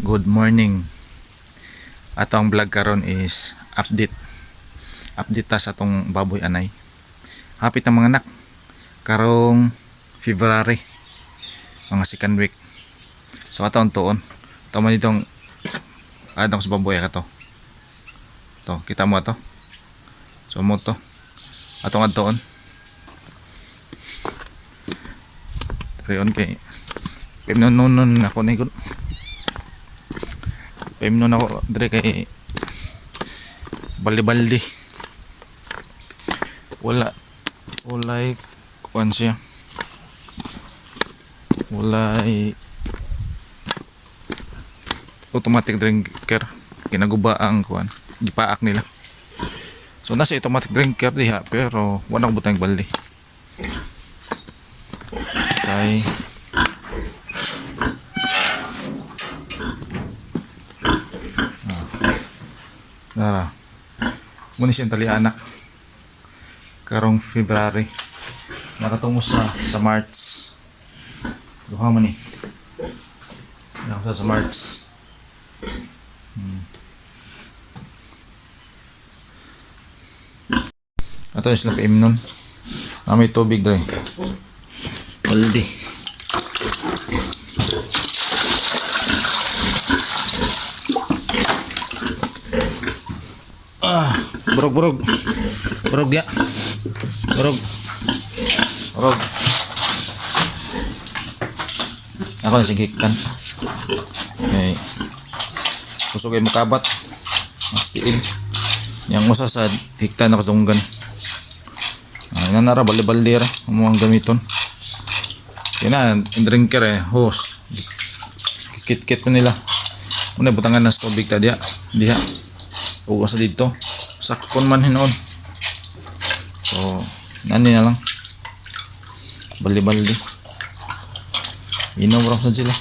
Good morning. Ato ang vlog karon is update. Update ta sa atong baboy anay. Hapit ang mga anak. Karong February, mga second week. So ato ang tuon. Ito man itong adong sa baboy ka to. To, kita mo ato. So mo to. Atong adtoon. Rion kay Pimnon ako ni gud. Pimnon ako dire kay baldi-baldi. Wala walay kuan siya. Walay automatic drinker. Ginaguba ang kuan. Gipaak nila. So nasa automatic drinker diha, pero wala ko butang baldi. Kay ah. Muna siyang tali anak. Karong February. Nakatungo sa March. Duha man ni. Nakatungo sa March. Ato yung sila PM nun. Na may tubig dre. Baldi. Ah, burog burog. Burog ya. Burog. Burog. Ako na sige kan. Okay. Kusog ay mukabat. Mas tiil. Yang usa sa hiktan na kasunggan. Ay, nanara baldi-baldi ra mo ang gamiton. Yan na, ang drinker eh, hose. Kit-kit pa nila. Muna butangan ng tubig ta diha. Diha. Ug sa dito. Sakpon man hinuon. So, nani na lang. Baldi-baldi. Inom ra sad sila.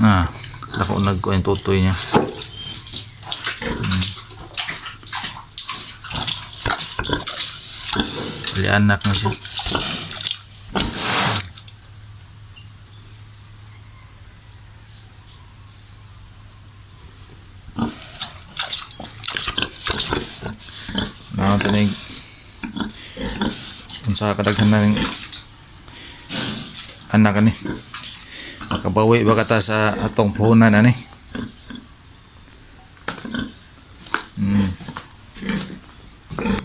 Ah, dako nagko yung tutoy niya. Bali anak na siya. Na tinig unsa kadaghan na ning anak ani. Makabawi ba ka ta sa atong puhunan ani?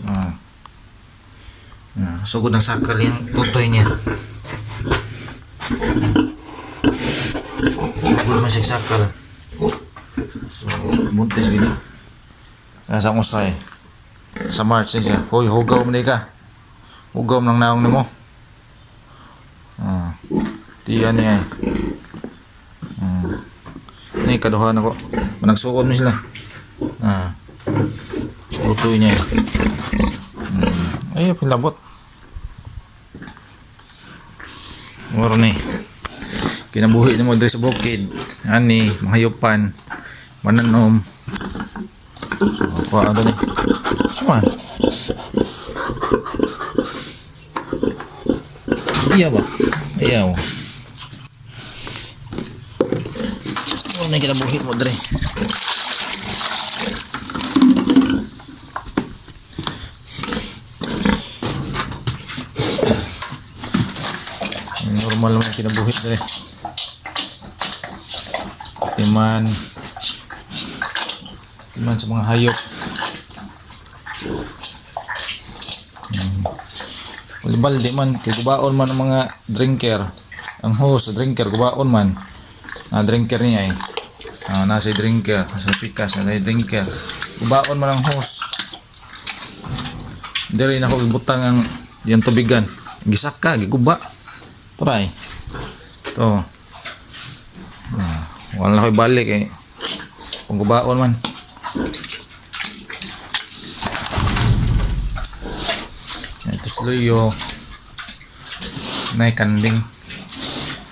Ah. Ah, sugod ng sakal yung tutoy niya. Sugod man siya sakal. So, buntis gini. Nasa usay. Sa March ni siya. Hoy, hugaw man di ka. Hugaw man ang naong nimo. Ah. Tiyan niya eh. Ni kaduha na ko. Managsuon ni sila. Ah. Lutoy niya eh. Ay, pilabot. Moro ni. Kinabuhi nimo diri sa bukid. Ani, mahayupan, mananom. So, kuha ano ni. Suman. Iya ba? Iya mo. Moro ni kinabuhi mo diri. Normal naman kinabuhi diri. Timan. Timan sa mga hayop. Balde man, kay gubaon man ang mga drinker. Ang host sa drinker, gubaon man. Ah, drinker niya eh. Ah, nasa drinker, nasa pikas, nasa drinker. Gubaon man ang host. Diri na ko gibutang ang diyang tubigan. Gisaka, giguba. Try. To. Ah, wala na ko'y balik eh. Kung gubaon man. Ito sluyo. Nay kanding.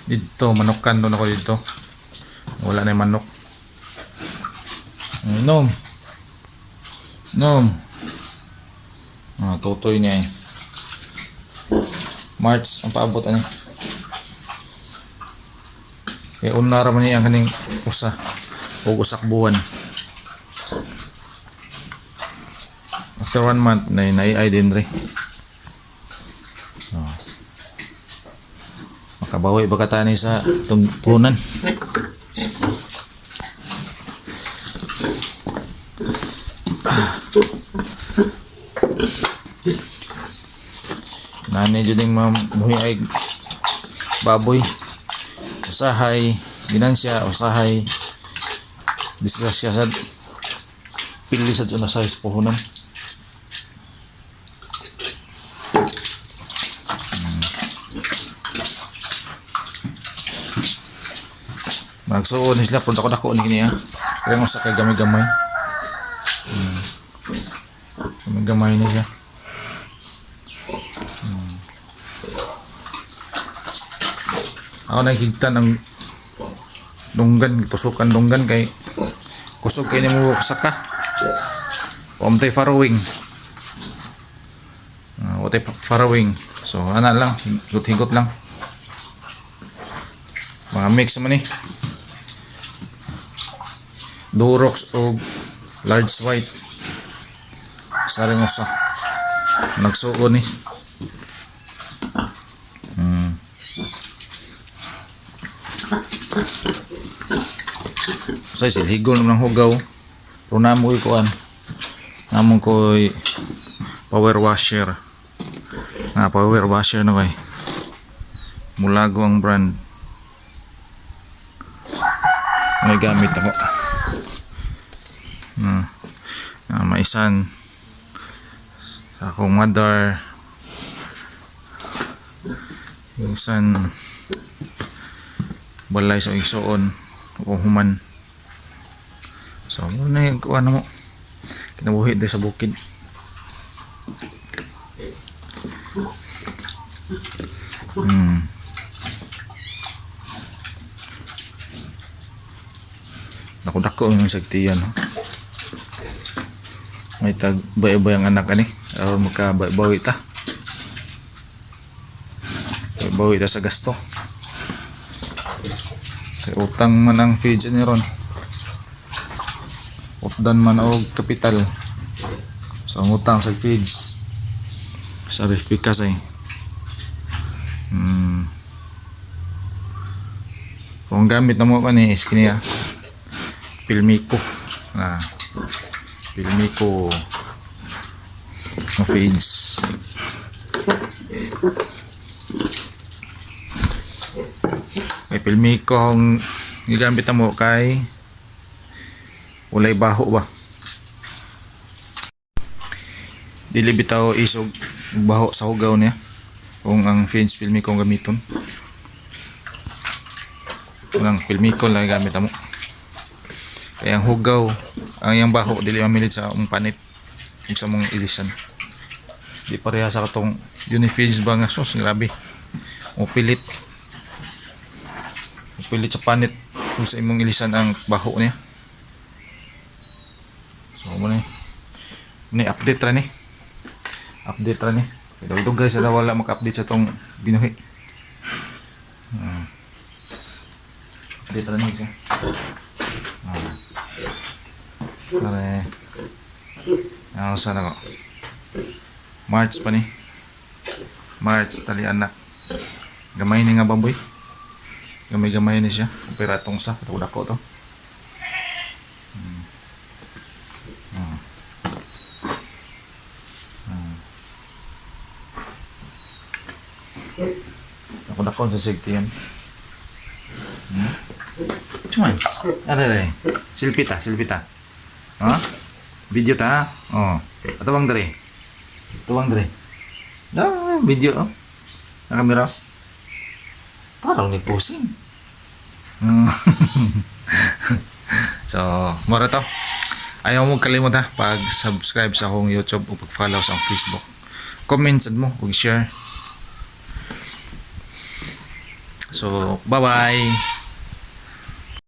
Dito, manukan doon ako dito. Wala na yung manok. Inom. Inom. Ah, tutoy niya eh. March ang paabot ani. Kaya una ra man niya ang kaning usa ug usak buwan. After one month na naay din re. Oh. Makabawi ba ka tani sa tungpunan? Nani jud ning mamuhi ay baboy. Usahay ginansya, usahay disgrasya sad. Pili sad una sa puhunan. Magsuon ni sila pero dako dako ni kini ah. Kaya usa kay gamay-gamay. Gamay-gamay ni siya. Ako nakikita ng dunggan, tusukan dunggan kay kusog kay nimo saka. Wa farrowing. Wa farrowing. So ana lang, higot-higot lang. Mga mix man ni. Durox o large white. Sa rin usa. Nagsuo ni. Say silhigol naman ang hugaw. Pero namo ko'y kuan. Namo ko'y power washer. Nga power washer na kay. Mulago ang brand. May gamit ako. Maisan sa akong mother. Yung san balay sa igsuon o human. So, mo na yung kuha na mo. Kinabuhi diri sa bukid. Dako-dako yung sagtiyan. No? May tag bay-bay ang anak ani. Aron maka bawi ta. Bawi ta sa gasto. Kay utang man ang feeds ni ron. Utdan man og kapital. So ang utang sa feeds sa ref pikas ay. Kung gamit na mo ani is kini ah. Pilmico. Na. Pilmico ng feeds. May Pilmico ang gigamit na mo kay walay baho ba. Dili bitaw isog baho sa hugaw niya kung ang feeds Pilmico ang gamiton. Walang Pilmico lang gamit mo. Kaya ang hugaw, ang iyang baho dili mamilit sa among panit ug sa among ilisan. Di pareha sa katong Unifeeds ba nga sus, grabe. Mupilit. Mupilit sa panit ug sa imong ilisan ang baho niya. So mo ni. Ni update ra ni. Update ra ni. Kay guys, sa wala maka-update sa tong binuhi. Update ra ni siya. Pare. Ano sana ko? March pa ni. March tali anak. Gamay ni nga baboy. Gamay-gamay ni siya. Pero sa dako to. Dako dako sa sigti yan. Cuman. Ada deh. Selfie ta, selfie ta. Ha? Video ta? Oh. Atawang dere. Tuwang dere. Ah, video oh. Na kamera. Parang ni posing. So, mora to. Ayaw mo kalimot ha pag-subscribe sa akong YouTube o pag-follow sa akong Facebook. Comment sad mo ug share. So, bye-bye.